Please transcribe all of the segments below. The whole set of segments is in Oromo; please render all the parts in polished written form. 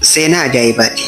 Seenaa ajaa'ibaati.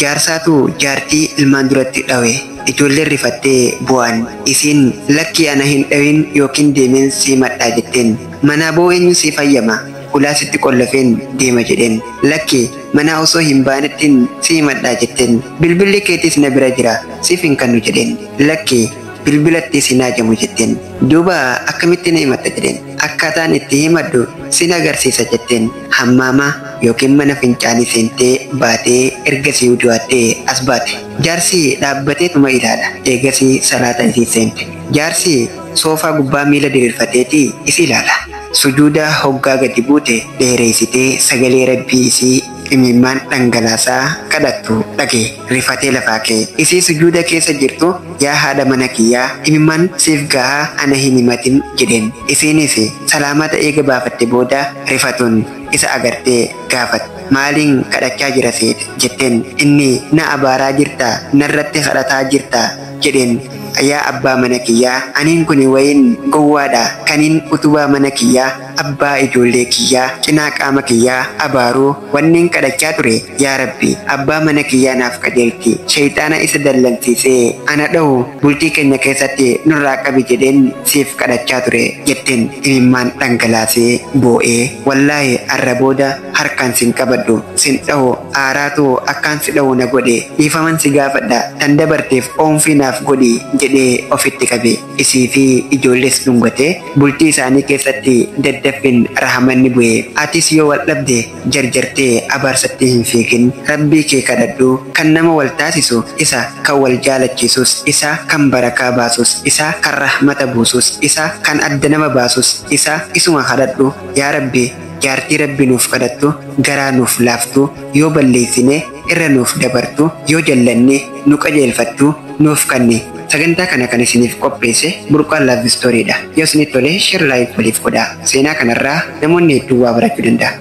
Jaarsaatu jaartii ilmaan duratti dhawe. Ijoolleen rifattee bu'an. Isiin lakkii ana hin dhawin yookiin deemeen sii madhaa jetteen. Manaa boo eenyu sii fayyama? Ulaa sitti qollofeen deema jedheen. Lakki manaa osoo hin baanettiin sii madhaa jetteen. Bilbilli keetis na bira jira siif hin kennu jedheen. Lakki bilbilatti sin hajamu jetteen. Duuba akkamitti na himatta jedheen. Akkaataan itti himadhu sin agarsiisa jetteen. Hammaama yookiin mana fincaanii seentee baatee ergasii udu'attee as baate. Jaarsi dhaabbateetuma ilaala. Eegasii salaata isii seente. Jaarsi soofaa gubbaa miila diriirfateeti isii ilaala. Sujuuda hoggaa gadi buute dheereessitee sagalee rabbii isii imimmaan dhangalaasaa kadhattu dhage rifatee lafaa ka'e. Isii sujuuda keessa jirtu yaa haadha mana kiyyaa imimmaan siif gahaa ana hin himatin jedheen. Isiinis salaamata eega baafatte booda rifatuun isa agartee gaafatte. Maaliin kadhachaa jira seete jetteen. Inni na abaaraa jirta narratti kadhataa jirta jedheen. Yaa abbaa mana kiyyaa aniin kun wayin gowwaadha kaniin utubaa mana kiyyaa abbaa ijoollee kiyyaa cinaa qaama kiyyaa abaaruu wanneen kadhachaa ture yaa rabbi abbaa mana kiyyaa naaf qajeelchi shayxaana isa dallansiisee ana dha'u bultii keenya keessatti nurraa qabi jedheen siif kadhachaa ture jetteen imimmaan dhangalaasee boo'ee wallaahi arra booda harkaan sin qabadhu sin dha'u aaraatu akkaan si dha'u na godhe dhiifaman si gaafadha tan dabarteef oomfii naaf godhi jedhee ofitti qabe. Isii fi ijoollees dhungatee bultii isaanii keessatti daddaffin rahamanni bu'e. Atis yoo wal dhabde jarjartee abaarsatti hin fiigin. Rabbii kee kadhadhu kan nama wal taasisu isa kan wal jaalachiisus isa kan barakaa baasus isa kan rahmata buusus isa kan adda nama baasus isa isuma kadhadhu. Yaa Rabbi jaartii rabbi nuuf kadhattu garaa nuuf laaftu yoo balleessine irra nuuf dabartu yoo jallanne nu qajeelfattu nuuf kanne. Sagantaa kana kan isiniif qopheesse Burqaan Love Story dha. Yoo isinitti tole share like waliif godhaa. Seenaa kanarraa namoonni hedduun waa barachuu danda'a.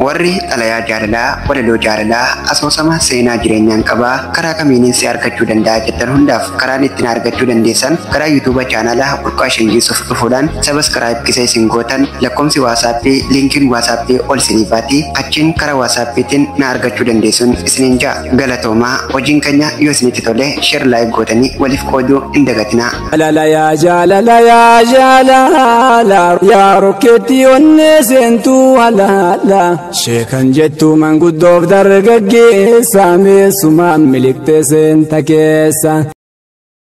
Warri xalayaa jaalalaa, walaloo jaalalaa, asoosama seenaa jireenyaan qabaa karaa kamiinin si argachuu danda'a jettan hundaaf karaan ittiin argachuu dandeessan karaa YouTube chaanala Burqaa Shangiisuuf dhufuudhaan subscribe kisa isin gootan lakkoomsi WhatsApp linkiin WhatsApp ol isiniif baati achiin karaa WhatsAppiitiin na argachuu dandeessuun isiniin ja'a. Galatoomaa hojiin keenya yoo isinitti tole share like gootanii waliif qooduu hin dagatinaa. Jaalala yaa jaalala yaa jaalala yaa rokkeetti onnee seentuu halaala sheekan jettu manguddoof dargaggeessa meessumaan miliqxee seenta keessa.